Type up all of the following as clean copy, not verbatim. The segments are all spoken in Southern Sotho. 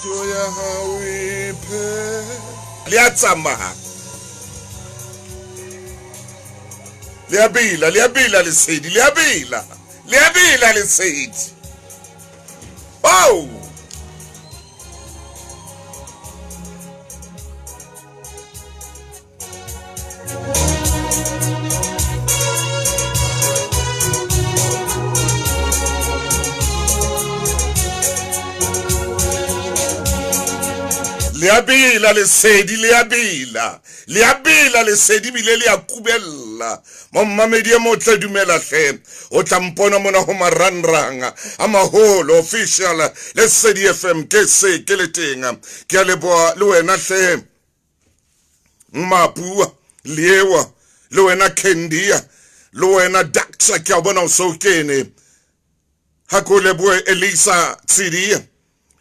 Thato ya hao e phe. Le a tsamaya. Le a bela, le a bela lesedi, le a bela. Le a bela lesedi. Oh! Le a bela lesedi, le a bela, le a bela lesedi bile le a kubella. Mommamedi e motle dumela hle, o tla mpona mona ho marangrang a maholo official Lesedi FM ke se ke le teng. Ke a leboha le wena hle. Mapua Liewa le wena Candia le wena Doctor ke a bona o so kene ha ko leboe Elisa Tshidi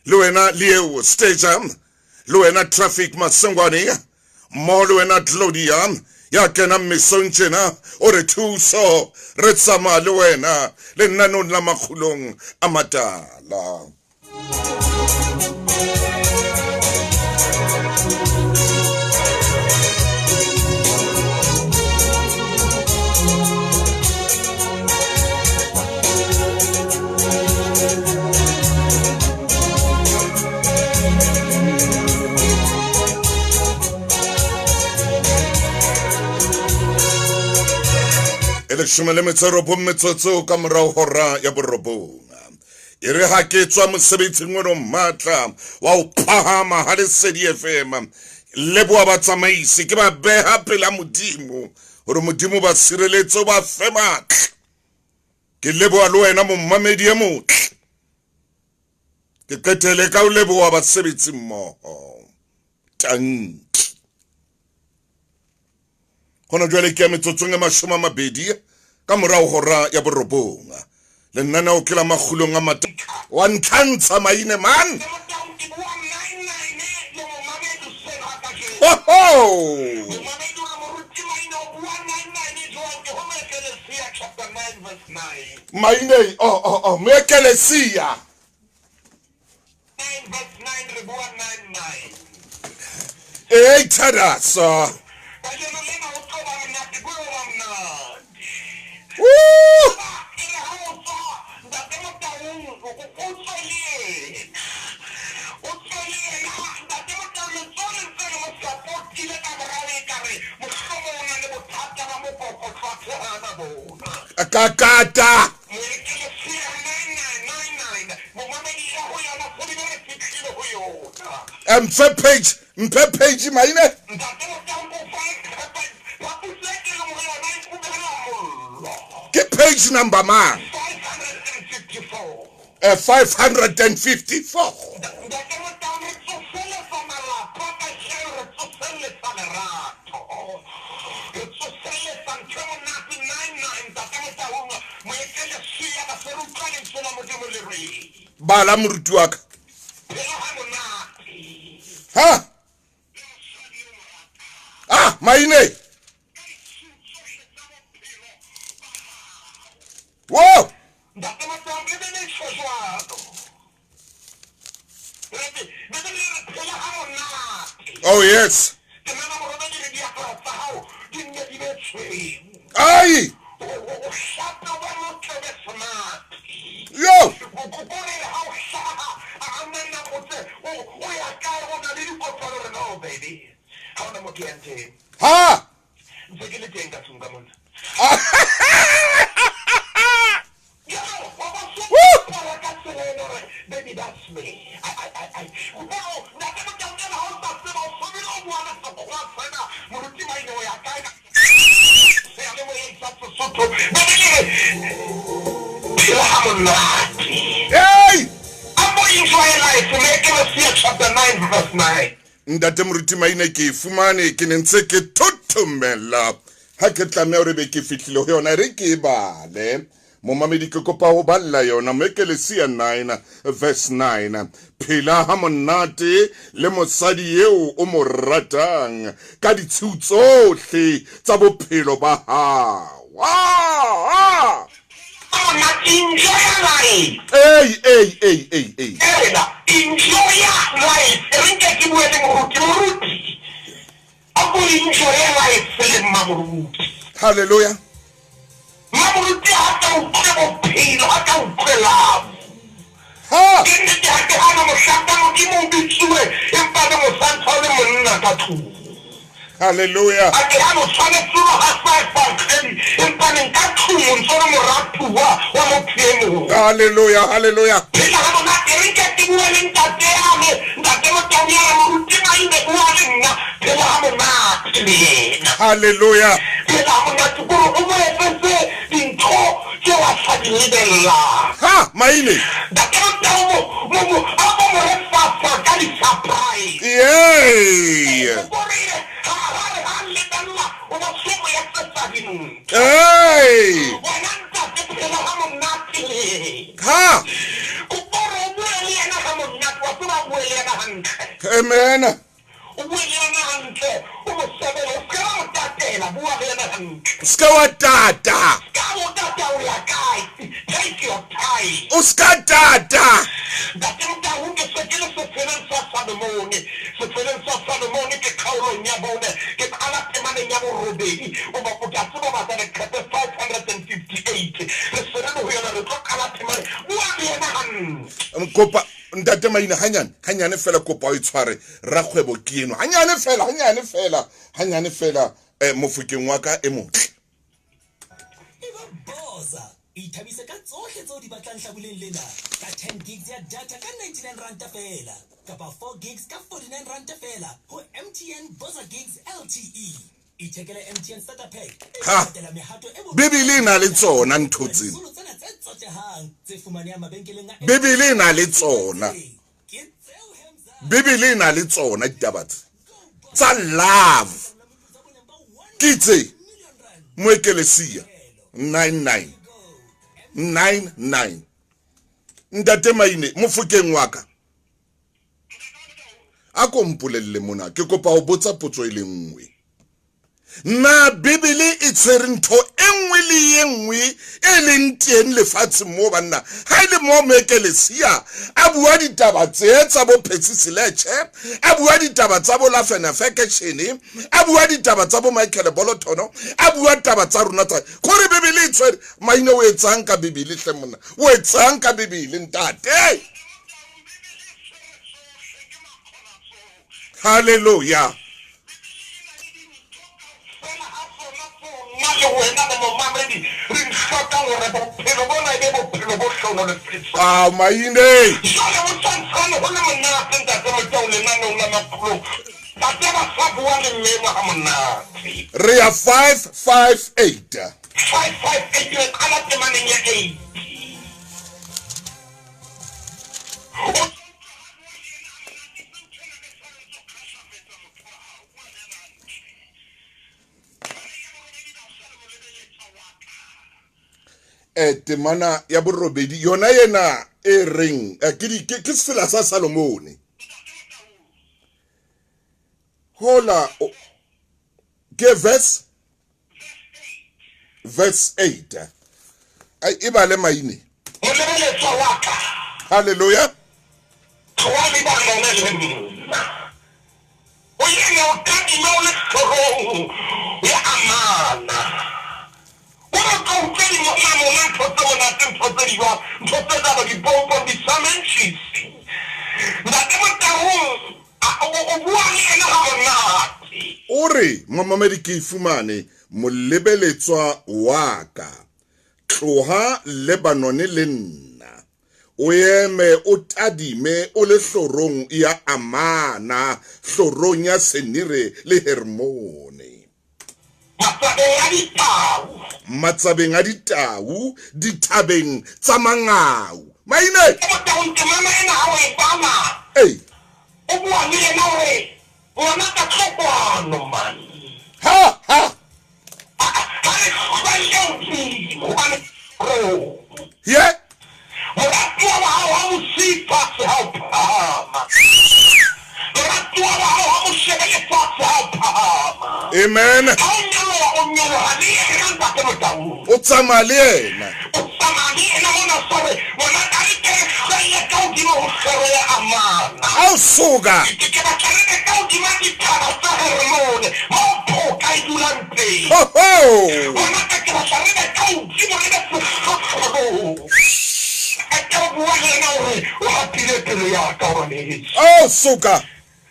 le wena Lieo Stager le wena Traffic Masengwane mmoho le wena Claudia ya kenang mesong tjena o re thuso re tsamaya le wena lenanong la makgulong a matala. E leshome le metso e robong metsotso ka morao hora ya borobong. E re ha ke tswa mosebetsing ono matla wa ho phahama ha Lesedi FM, leboha batsamaisi ke ba beha pela Modimo hore Modimo ba sireletse o ba fe matla. Ke leboha le wena mommamedi e motle. Ke qetele ka ho leboha basebetsi mmoho. Tanki. Gona jwale ke ya metsotsong e 20 ka morago hora ya borobong. Lenaneo ke la makgulong a mata. Wa ntlhantsha maine man. Oho! Maine, oh oh oh, moekelesia. 9 verse 9 re bua 9 9. Ei thadasa. Kajeno lena ho tlo ba monate, ko ba monate. Woo! E re ha o tswa Ntate Motaung o tswe le yena. O tswe le yena Ntate Motaung letsoho le ntse le mo supportile ka morao ekare mohlomong o na le bothata ba mokokotlo athe ha a na bona. Kakata. Mphe page, mphe page maine. Ke page number mang? 554. Bala moruti wa ka. Ha? Ah, maine. Whoa! Oh yes. Ai! Yo! Ha! Hey! Ntate Moruti Maine ke e fumane ke ne ntse ke thothomela ha ke tlameha hore be ke fihlile ho yona e re ke e bale momamedi ke kopa ho balla yona Moekelesia 9 verse 9 phela ha monate le mosadi eo o mo ratang ka ditshiu tsohle tsa bophelo ba hao ah, ah. Enjoy your life. Ei, ei, ei, ei, ei. Enjoy your life. Hallelujah. Mmamoruti ha ka utlwe bophelo, ha ka utlwe love. Ha! Ke nnete ha ke hana mohlanka Modimo o bitsuwe empa le mosantsa o le monna ka tlung. Hallelujah. Ha ke hana o tshwanetse ho hasa evangeli empa neng ka tlung o ntso le moratuwa wa motho e mong. Hallelujah, hallelujah. Phela ha monate e re nke ke bue le ntate yane, ntate Motaung ya re moruti Maine bua le nna, phela ha monate le yena. Hallelujah. Phela ha monate kore o mo etsetse dintho tseo a sa di lebellang. Ha, Maine. Ntate Motaung mo, mo, mo, a ko mo re fasa ka di-surprise. Yay! Kore ha, ha re ha lebella o bo so mo etsetsa dintho. Hey! Wena ntate phela ha monate le yena. Ha! Kopa hore o bue le yena ha monate, wa tseba o bue le yena hantle. Amen. O bue le yena hantle, o mo sebele, o se ke wa mo tatela, bua le yena hantle. O se ke wa tata. Ka o tata o ya kae? Take your time. O se ka tata. Ntate Motau, ke se ke le setseleng sa Salomone. Setseleng sa Salomone ke kgaolong ya bone, ke qala temaneng ya borobedi. O ba o tla tseba batla leqhepe 558. Re se re le ho yona, re tlo qala temaneng. Bua le yena hantle. Kopa ntate Maina hanyane, hanyane fela kopa o e tshware rakgwebo ke eno. Hanyane fela, hanyane fela, hanyane fela eh, mofokeng wa ka e motle. Eba boza, ithabise ka tsohle tseo di batlang hlabuleng lena ka 10 gigs ya data ka 99 ranta feela kapa 4 gigs ka 49 ranta feela ho MTN Boza Gigs LTE. Ithekele MTN Starter Pack e Ha! latela mehato e Bibele e na le tsona ntho tsena. Disolo tsena tse tsotehang tse fumanehang mabenkeleng a Bibele e na le tsona. Ke tseo Hemza. Bibele e na le tsona ditaba tse tsa love. Ke tse moekelesia 99 99. Ntate Maine mofokeng wa ka, a ko mpolelle mona, ke kopa ho botsa potso e le nngwe. Na Bibele e tshwere ntho e nngwe le e nngwe e leng teng lefatsheng mo banna? Ha e le mo moekelesia a bua ditaba tse tsa bo Percy Seleche, a bua ditaba tsa bo Lafena Fekeshene, a bua ditaba tsa bo Michael Bolotono, a bua taba tsa rona tsa kore Bibele e tshwere. Maine o etsang ka Bibele hle monna? O etsang ka Bibele ntate? Hallelujah. Nna le wena le momamedi re hlokang hore bophelo bona e be bophelo bo hlohonolofetsweng. Ah, Maine. Jwale ho santsane ho le monate ntate Motau lenaneong la Makulong. Ntate ba sa bua le mmemo ha monate. Re ya 558. 558 re qala temaneng ya 8. Temana ya borobedi yona yena e reng ke ke sefela sa Salomone. Hola ke verse 8. Ai e bale Maine. Molebeletswa wa ka. Hallelujah. Tloha le banana le nna. O yena o tadima o le hlorong ya amana. O re tlo utlwe di mamona ntho tse monate, ntho tse di jwang, ntho tse jwalo, dipompong, disamentjhisi. Ntate Motaung o bua le yena ha monate. O re momamedi ke e fumane molebeletswa wa ka. Tloha Lebanone le nna. O eme o tadime o le hlorong ya Amana, hlorong ya Senire le Hermone. Matsabeng a ditau. Matsabeng a ditau, dithabeng tsa mangau. Maine! Motaung temana ena ha o e bala. Ei. O bua le yena hore ngwana ka tlo kwano man. Ha ha. Ha re hlwalle hodimo hobane ro. Ye. Moratuwa wa hao ha mo siye fatshe ha o phahama. Moratuwa wa hao ha mo shebele fatshe ha o phahama. Amen. Ha o nyoloha o nyoloha le yena ntate Motaung. O tsamaya le yena. O tsamaya le yena mona sorry ngwana ka re ke re hlwelle ka hodimo ho hloro ya Amana. Ao soka. Ke batla re be ka hodima dithaba tsa Hermone, moo phoka e dulang teng. Ho ho. Ngwana ka, ke batla re be ka hodimo, re be sehlohlolong. A ke o bua le yena o re, O hapile pelo ya ka, ngwaneso. Ao soka.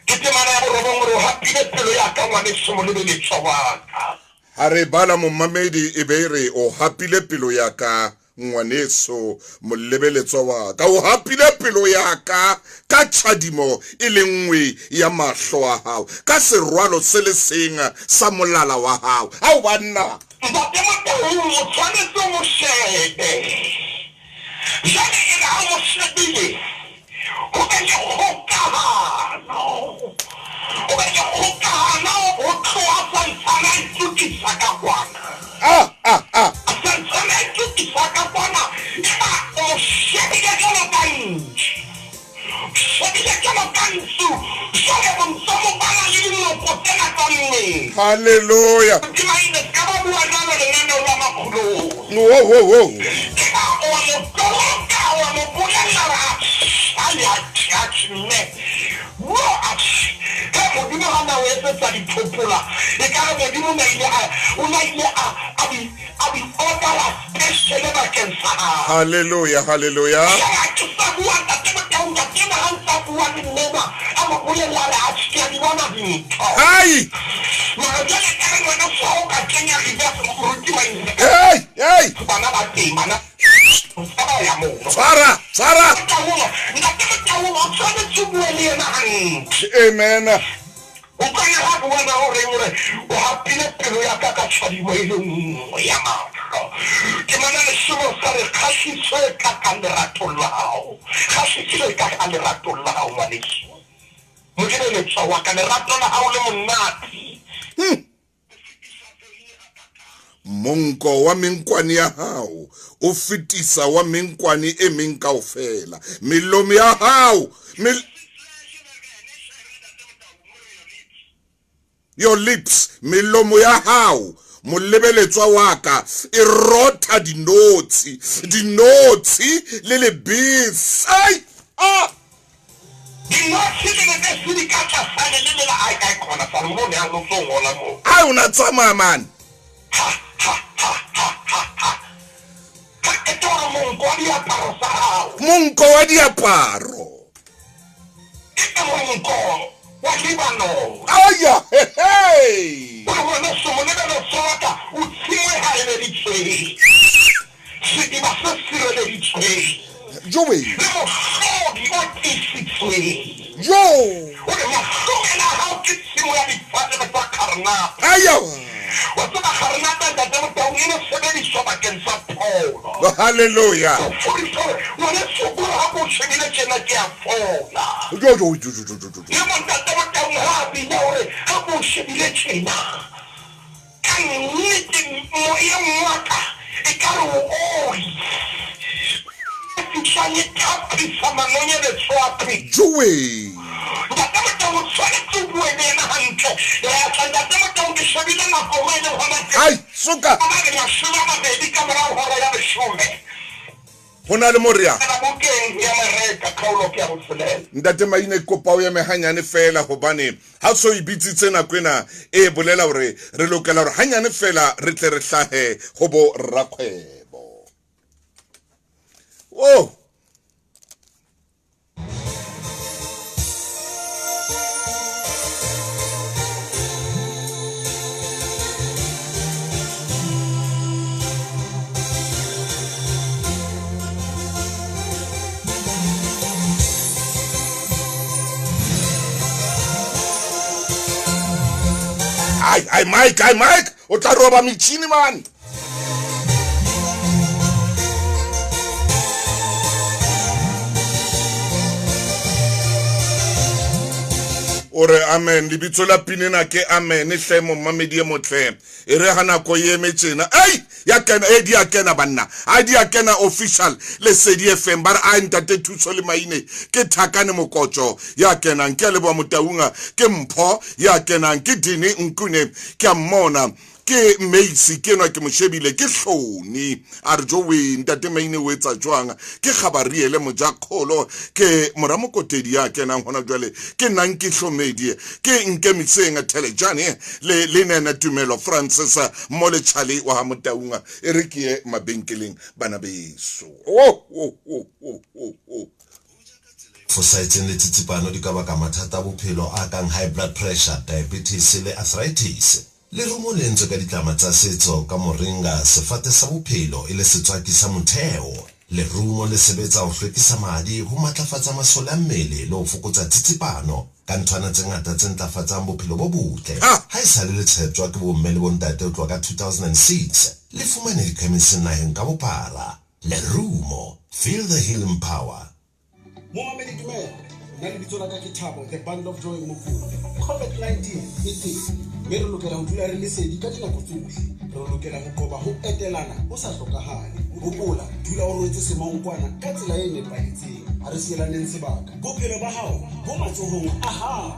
Ke temana ya borobong o re, O hapile pelo ya ka, ngwaneso, molebeletswa wa ka. Ha re bala momamedi e be e re, O hapile pelo ya ka, Ngwaneso, molebeletswa wa ka, o hapile pelo ya ka ka tjhadimo e le nngwe ya mahlo a hao, ka serwalo se le seng sa molala wa hao. Ao banna! Ntate Motaung, o tshwanetse o mo shebe. Jwale e re ha o mo shebile, ho be le kgokahano. Ho be le kgokahano ho tloha a sa ntsane a itokisa ka kwana. Ah, ah, ah. A sa ntsane a itokisa ka kwana, eba o mo shebile jwalo ka ntsu. O shebile jwalo ka ntsu, jwale o ntso mo bala le dinoko tsena tsa mmele. Hallelujah. Modimo a se ka ba bua jwalo lenaneong la Makgolong. Wo, wo, wo. Eba o a mo toloka, o a mo bolella hore atjhe, ai, atjhe, atjhe, mme. Wo, atjhe. He, Modimo ha na o etsetsa dithopola, ekare Modimo o na ile a, o na ile a, a di, a di order-a special bakeng sa hao. Hallelujah, hallelujah. Jwale ha ke sa bua, Ntate Motaung, ntate enwa ha ntsa bua le mme enwa, a mo bolella a re, Atjhe, ke a di bona dintho. Hai! Mara jwale ekare ngwaneso ha o ka kenya reverse, moruti wa Hey, hey! Bana ba teng, bana ba ba ya mono. Tshwara, tshwara! Motaung, Ntate Motaung, o tshwanetse o bue le yena hantle. Amen. O ka ya ha bua na o reng o re, O hapile pelo ya ka ka tjhadimo e le nngwe ya mahlo. Temana leshome o sa re, Kgahliso e kakang leratong la hao, kgahliso e kakang leratong la hao, ngwaneso. Modimo wa ka, lerato la hao le monate. Monko wa menkwane ya hao o fetisa wa menkwane e meng kaofela. Melomo ya hao, mel your lips, melomo ya hao, molebeletswa wa ka, e rotha dinotshi, dinotshi le lebese. Ai, ah! Dinotshi le lebese di ka tlasa leleme la hae kae khona? Salomo o ne a ntse o ngola moo. Ai, o na tsamaya mane. Ha, ha, ha, ha, ha, ha. Ha qeta hore monko wa diaparo tsa hao. Monko wa diaparo. Ke monko wa Lebanone. Aya, he, he. O re, Ngwaneso, molebeletso wa ka o tshimo e haeleditsweng, sediba se sireleditsweng, Jowe. le mohlodi o tiisitsweng. Jo. O re, Mahlomela a hao ke tshimo ya difate tsa kgarenate. Aya. Wa tseba kgarenate, Ntate Motaung, e ne sebediswa bakeng sa pholo. Hallelujah. Ho fodisa hore, ngwaneso, kore ha ke o shebile tjena ke a fola. Jo, jo, jo, jo, jo, jo, jo. Le mo Ntate Motaung ha a bina o re, ha ke o shebile tjena, ka nnete moyeng wa ka ekare o oli e fihlang e thapisa manonyeletso a pelo. Jowe. Ntate Motaung o tshwanetse o bue le yena hantle. Re a tla Ntate Motaung, ke shebile nako mo e leng hona teng. Ai, soka. Ba re 20 ka morao hora ya leshome. Ho na le mo re yang. Bala bukeng ya Mareka kgaolo ke ya botshelela. Ntate Maine ke kopa o eme hanyane feela hobane ha o so e bitsitse nako ena e bolela hore re lokela hore hanyane feela re tle re hlahe ho bo rakgwebo. Oh! Ai, ai, Mike, ai, Mike, o tla roba metjhini mane. O re amen, lebitso la pina ena ke amen hle momamedi e motle. E re ha nako e eme tjena, ei, ya kena, e di a kena banna. A di a kena official Lesedi FM ba re ai ntate Thuso le Maine ke Thakane Mokotjo ya kenang. Ke a leboha Motaunga, ke Mpho ya kenang, ke Dini Nkune ke a mmona. Ke Macy ke enwa ke mo shebile ke hloni a re jowe ntate Maine o etsa jwang ke Gabariele Mojakgolo ke mora Mokotedi ya kenang hona jwale ke Nanki Hlomedi ke Nkemiseng Thelejane le le nena Tumelo Francis Molechale wa ha Motaung e re ke ye mabenkeleng bana beso oh, oh, oh, oh, oh, oh. Fosahetseng le tsitsipano di ka baka mathata a bophelo a kang high blood pressure, diabetes le arthritis. Lerumo le entswe ka ditlama tsa setso ka moringa, sefate sa bophelo, e le setswaki sa motheo. Lerumo le sebetsa ho hlwekisa madi, ho matlafatsa masole a mmele le ho fokotsa tsitsipano ka nthwana tse ngata tse ntlafatsang bophelo bo botle. Ha! Ha esale le tsheptjwa ke bomme le bontate ho tloha ka 2006, le fumane dikhemising naheng ka bophara. Lerumo, feel the healing power. Momamedi dumela, nna lebitso la ka ke Thabo the bundle of joy Mokopi. COVID-19 e teng mme re lokela ho dula re le sedi ka dinako tsohle. Re lokela ho qoba ho etelana ho sa hlokahale. Hopola, dula o rwetse semonkwana ka tsela e nepahetseng. Ha re sielaneng sebaka. Bophelo ba hao bo matsohong a hao.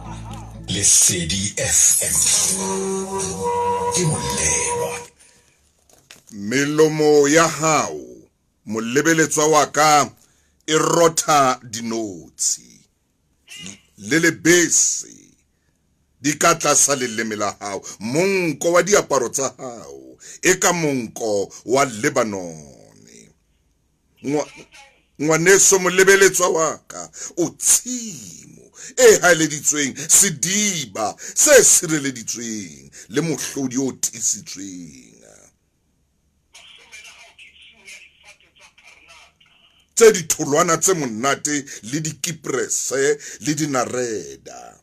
Lesedi FM ke molelwa. Melomo ya hao, molebeletswa wa ka, e rotha dinotshi le lebese di ka tlasa leleme la hao. Monko wa diaparo tsa hao e ka monko wa Lebanone. Ngwaneso, molebeletswa wa ka, o tshimo e haeleditsweng, sediba se sireleditsweng le mohlodi o tiisitsweng. Tse ditholwana tse monate le dikiprese le dinareda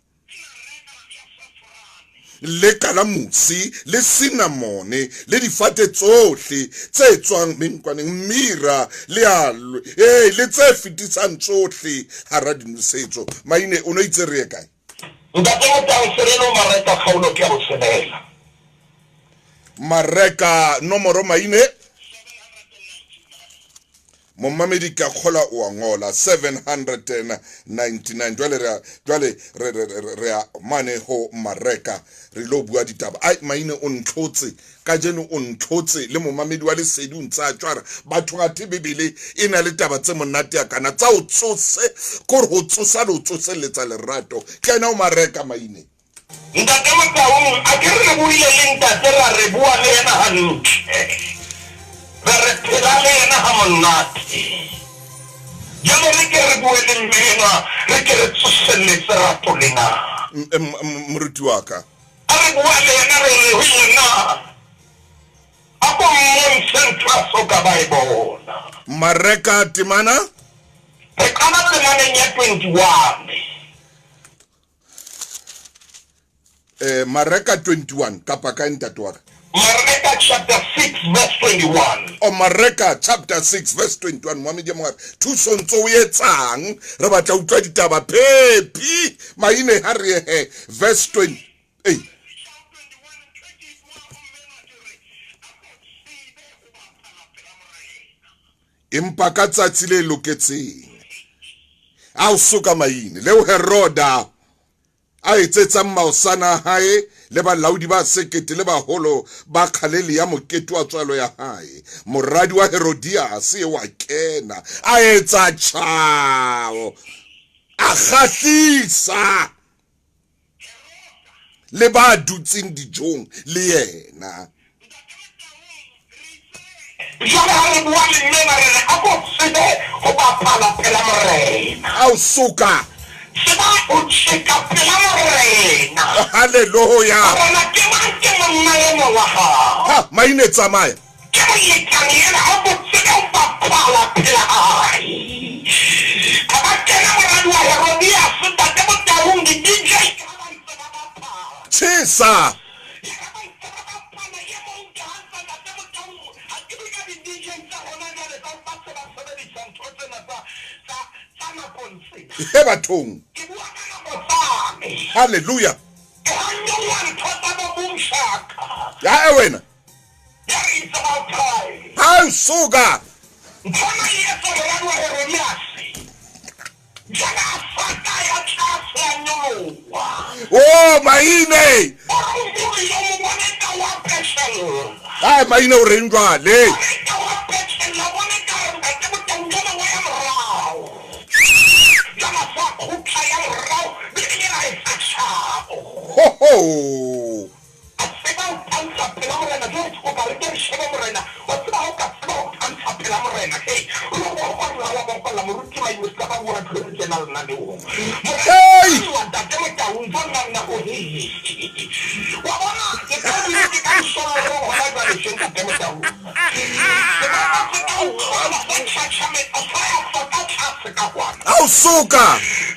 le kalamusi le sinamone le difate tsohle tse tswang menkwaneng, mira le aloe, ee, le tse fetisang tsohle hara dinosetso. Maine, o no itse re ye kae? Ntate Motau Serelo Mareka kgaolo ke ya botshelela. Mareka nomoro Maine. Momamedi ka kgola o a ngola 799 jwale re jwale re re re a mane ho Mareka re lo bua ditaba. Ai Maine o ntlhotse kajeno, o ntlhotse le momamedi wa Lesedi o ntse a tshwara batho athe Bibele e na le taba tse monate ya kana tsa o tsose kore ho tsosa le ho tsoselletsa lerato. Kena o Mareka Maine. Ntate Motaung, a ke re re buile le ntate ra re bua le yena hantle, ra re phela le yena ha monate. Jwale re ke re bue le mme enwa, re ke re tsoselletse rato lena. Moruti wa ka. A re bua le yena re re ho yena, a ko mmontshe ntho a so ka ba e bona. Mareka temana. Re qala temaneng ya 21. Eh, Mareka 21 kapa kae ntate wa ka? Mareka chapter 6 verse 21. O Mareka chapter 6 verse 21 moamedi ya mongwe thuso ntse o etsang re batla utlwa ditaba phephi maine ha re he verse 20 ei empa ka tsatsi le loketseng a o soka maine leo Heroda a etsetsang maosana a hae le balaodi ba sekete le baholo ba Galilea mokete wa tswalo ya hae. Moradi wa Herodiase eo a kena, a etsa tjhao, a kgahlisa le ba dutseng dijong le yena. Jwale ha re bua le mme re re a ko tsebe ho bapala pela Morena. Ao soka. Tseba o tjeka pela Morena. Hallelujah. Morena ke mang ke monna enwa wa hao. Ha maine tsamaya. Ke molekane yena a ko tsebe ho bapala pela hae. A ba kena moradi wa Herodias ntate Motaung di DJ ke ha ba ntse ba bapala. Tjhesa. He bathong. Hallelujah. Ya e wena. Ha suka. Oh maine. Ai maine o reng jwale? Ho ho. A tseba ho tantsha pela Morena. Jwale o ka re ke re shebe Morena. Wa tseba ha o ka tseba ho tantsha pela Morena, hei, o lo bokolla, wa bokolla, moruti Maine, se ka ba bua ntho e tjena lenaneong. Hei! Morena, Ntate Motaung, jwang nna nna o he. Wa bona, ke tlo bile ke ka disolorong hona jwale tje, Ntate Motaung. Sebaka se ka utlwala sa tjhatjhametsa sa ya fota tlase ka kwana. Ao soka!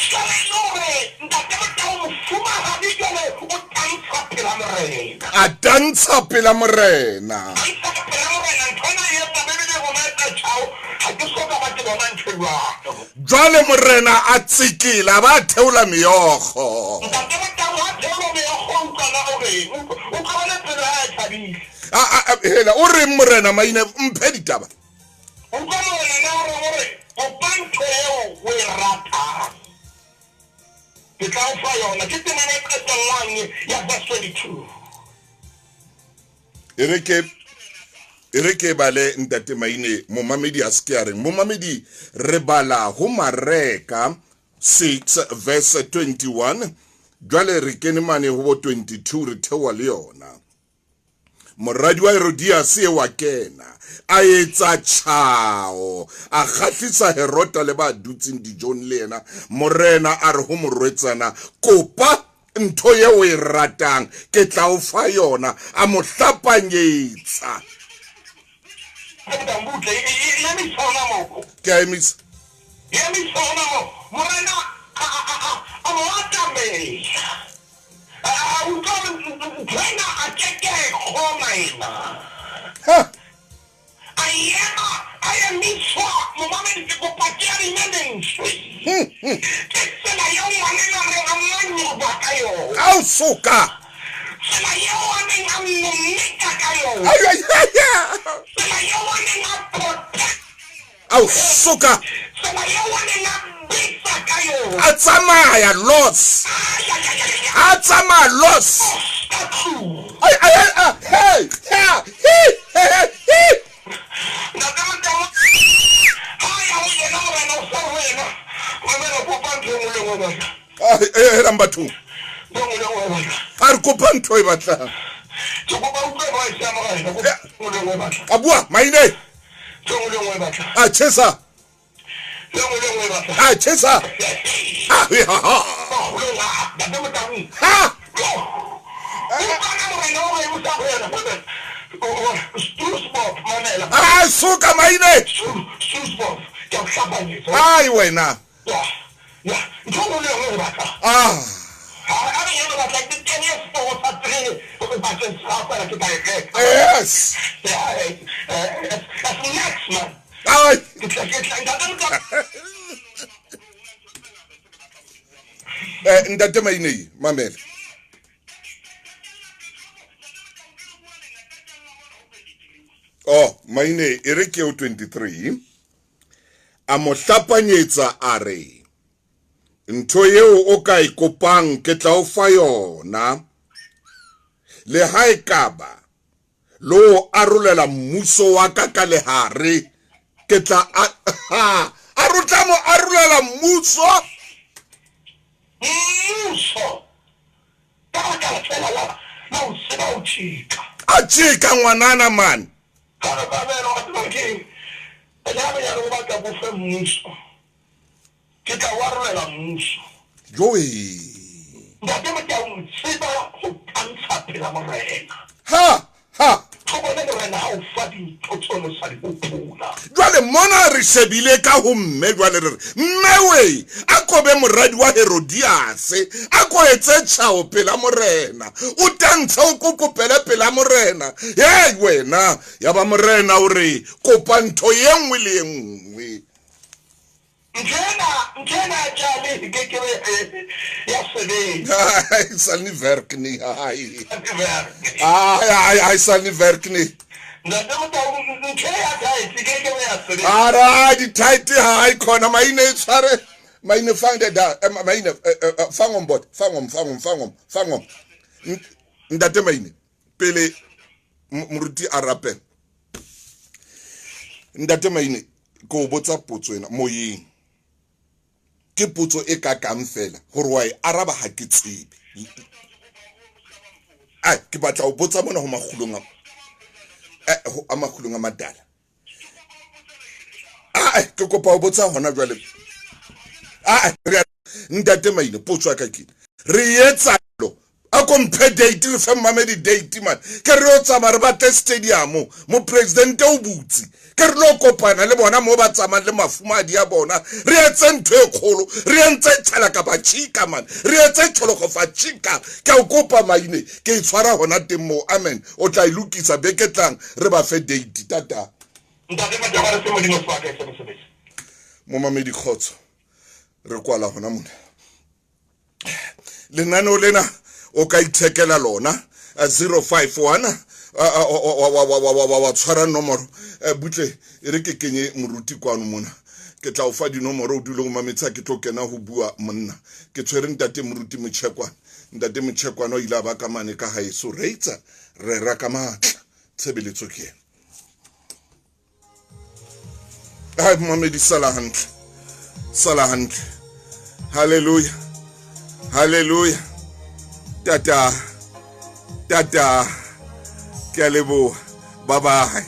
Jwale e le hore Ntate Motaung mofumahadi jwale o tantsha pela Morena. A tantsha pela Morena. Tantsha pela Morena, ntho ena e etsa Bibele e rona etsa tjhao, ha ke so ka ba ke bona ntho e jwalo. Jwale Morena a tsekela, a ba a theola meokgo. Ntate Motaung ha theola meokgo o utlwa na o reng? Utlwa bone pelo ya hae e thabile. A, a, a, hela, o reng Morena Maine, mphe ditaba. Utlwa Morena na o reng, o re, kopa ntho eo o e ratang. Ke tla o fa yona. Ke temana e qetellang ya verse 22. E re ke e re ke bale ntate Maine momamedi a se ke a reng momamedi re bala ho Mareka 6 verse 21 jwale re kene mane ho bo 22 re theoha le yona Moradi wa Herodiase eo a kena, a etsa tjhao, a kgahlisa Herota le ba dutseng dijong le yena. Morena a re ho morwetsana, Kopa ntho eo o e ratang, ke tla o fa yona. A mo hlapanyetsa. Ke a emisa. Morena a mo atamela. A utlwa hore ntho ena a ke ke a e kgona ena. Ha! A ema, a emiswa, momamedi ke kopa ke adime lentswe. Ke tsela eo ngwanenwa a neng a manyoba ka yona. Ao soka! Tsela eo a neng a mmeka ka yona. Ai, ai, ai, ai. Tsela eo a neng a protect. Ao soka! Tsela eo a neng a betsa ka yona. A tsamaya los. A tsamaya los. Ka tlung. Ai, ai, ai, ah, hey, ha, hi, he, he, hi. Ntate Motau, ha a ya ho yena morena o sa ho yena, mamela kopa ntho e nngwe le e nngwe e batlang. Ah, eh, helang bathong. Ntho e nngwe le e nngwe e batlang. A re kopa ntho e batlang. Ke kopa utlwe voice ya morena, kopa ntho e nngwe le e nngwe e batlang. A bua, maine. Ntho e nngwe le e nngwe e batlang. A tjhesa. Ntho e nngwe le e nngwe e batlang. A tjhesa. Ha, he, ha, ha. Makgolong a, Ntate Motaung. Ha! Utlwana morena o re busa ho yena. Stoosbop, mamela. A soka maine. Stoosbop, ke a o hlapanyetsa. Ai wena. Ya, ya, ntho e nngwe le e nngwe e batlang. Ah. Ha a re eno batla ke kenye seporo sa terene bakeng sa hao fela ke tla e reka. Yes. Yeah, that's nuts, man. Ai. Ke tla, ke tla, ntate Motaung. Eh, ntate Mainei, mamela. Oh, Maine, e re ke o 23. A mo hlapanyetsa a re, Ntho eo o ka e kopang ke tla o fa yona, le ha e ka ba le ho arolela mmuso wa ka ka lehare, ke tla a, ha, a re o tla mo arolela mmuso. Mmuso, ka baka feela la, la ho tseba ho tjeka. A tjeka ngwanana man. Ka re, Mamela, wa tseba keng? Le ha bonyane o batla ke o fe mmuso, ke tla o arolela mmuso. Joee. Ntate Motaung, tseba ho tantsha pela Morena. Ha! Ha! Tlo bone Morena ha o fa dintho tseo no sa di hopola. Jwale mona re shebile ka ho mme jwale re re, Mme we, a ko be moradi wa Herodiase, a ko etse tjhao pela Morena, o tantshe o kokopele pela Morena. Hei wena! Yaba Morena o re, Kopa ntho ye nngwe le ye nngwe. Ntho ena, ntho ena ya tjale e ke ke be ya sebetsa. Hayi sal nie werk nie. Hayi. Nie werk. Hayi hayi hayi sal nie werk nie. Ntate Motau, ntho e ya tight e ke ke be ya sebetsa. A re hayi di-tight hayi khona maine e tshware maine fang de da eh, maine eh, eh, fang hom bot fang hom fang hom fang hom fang hom. Ntate Maine pele Moruti a rapela. Ntate Maine, ke o botsa potso ena moyeng. Ke potso e kakang fela gore wa e araba ga ke tsebe. Ai, ke batla o botsa mona ho makgulong a a makgulong a madala. Ai, ke kopa o botsa hona jwale. Ai, re ntate Maine, potso ya ka ke re etsa lo a ko mphe date re fe mmamedi date man ke re yo tsamaya re batle stadium mo presidente o butse ke re lo kopana le bona mo ba tsamayang le mafumadi a bona re etse ntho e kgolo re entse tšhala kapa chika man re etse tšhologofa chika ke a o kopa maine ke e tshwara hona teng moo amen o tla e lokisa beke tlang re ba fe date tata. Ntate Mataba re fe Modimo sebaka e se mosebetsi. Momamedi kgotso re kwala hona mona. Lenaneo lena o ka ithekela lona 051 wa tshwara nomoro butle e re ke kenye moruti kwano mona ke tla o fa dinomoro o dule o mametsa ke tlo kena ho bua monna ke tshwere ntate moruti Motjhekwana ntate Motjhekwana o ile a ba ka mane ka haeso reitsa rera ka matla tshebeletso ke ena. Hai momamedi sala hantle sala hantle halleluja halleluja tata tata ke a leboha bye bye.